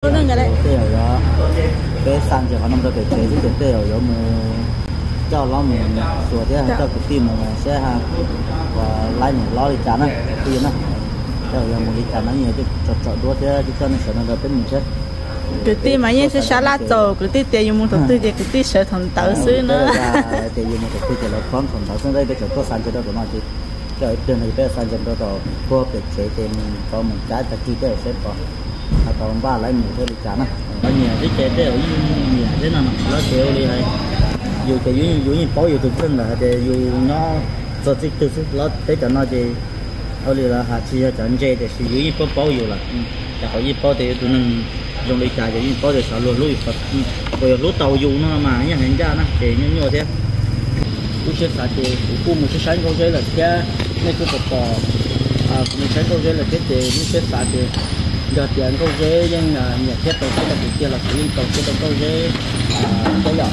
Tej zaum yuav, peb xa ntses qhov no rau pem tsev xwb ces tej zaum yuav mus coj hlob mus xyuas thiab coj kwv tij mus saib ha, uas laib mus hlob li cas na, kwv tij na. Tej zaum yuav mus li cas no yeej yog tsom tsom duab thiab coj nej sawv daws nrog peb mus thiab. Kwv tij mas yeej sab sab laj txaus, kwv tij tias yus mus thaum twg ces kwv tij sawv thaum ntawd xwb na. Tias yus mus thaum twg ces lawv phob thaum ntawd xwb, peb tseem tuaj xa ntses rau tom no ces tej zaum ib pliag no ces peb xa ntses rau tom puag pem tsev ces mus tau mus kav tag kis tej zaum seb pom, ho tau npaj laib mus thiab li cas na. Qhov nyiam xwb ces tej zaum yeej nyiam thiab no, lawv ces ua li hais, yus ces yus yeej paub yus tus kheej lawm hais tias yus nyob txog txij twg xwb, lawv peb cov no ces ua li lawv hais tsis yog cov ntse tiam sis yus yeej paub paub yus lawm. Ces qhov yeej paub tias yus tus neeg zoo li cas ces yeej paub tias xyov luag hlub yus, puas yog hlub tau yus no mas yeej hais ncaj na ces nyuaj nyuaj thiab. Lub siab xav ces kuv kuj mus saib saib Nkauj Zeb lawm thiab, nej kuj pom pom, kuv mus saib Nkauj Zeb lawm thiab ces lub siab xav ces yog tias Nkauj Zeb yeej nyiam thiab tau siab rau kuv tiag los kuv yeej tau siab rau Nkauj Zeb thiab yom.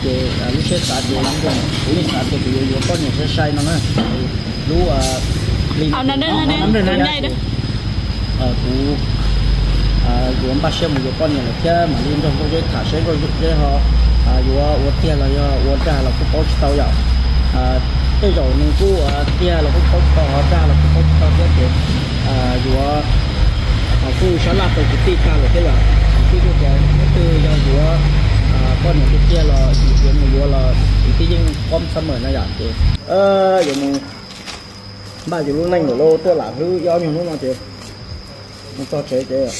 Ces lub siab xav ces kuv yeej xav tias kuv yuav yuav poj niam sai sai no na. Lub li no, kuv yuav npaj siab mus yuav poj niam lawm thiab mam li nrog Nkauj Zeb tham seb Nkauj Zeb ho yuav ua tiag los yog ua dag los kuj paub tsis tau yom. Tej zaum nws kuj tiag los kuj paub tsis tau, ho dag los kuj paub tsis tau thiab ces yuav, thaum kuj sab laj tau kwv tij tag lawm thiab yom. Kwv tij kuj tias hnub twg yog yuav poj niam tiag tiag los yus yuav mus yuav los kwv tij yeej qom txhab mawm na yom. Ces yuav mus npaj yus lub neej lawm lauj, tuaj lam hlwb ib ob nyuag hnub no ces mus txog tsev ces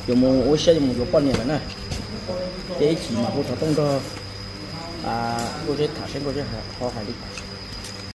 yuav mus ua siab yuav mus yuav poj niam lawm na. Ces ib chim mam hu xov tooj nrog Nkauj Zeb tham seb Nkauj Zeb ho hais li cas.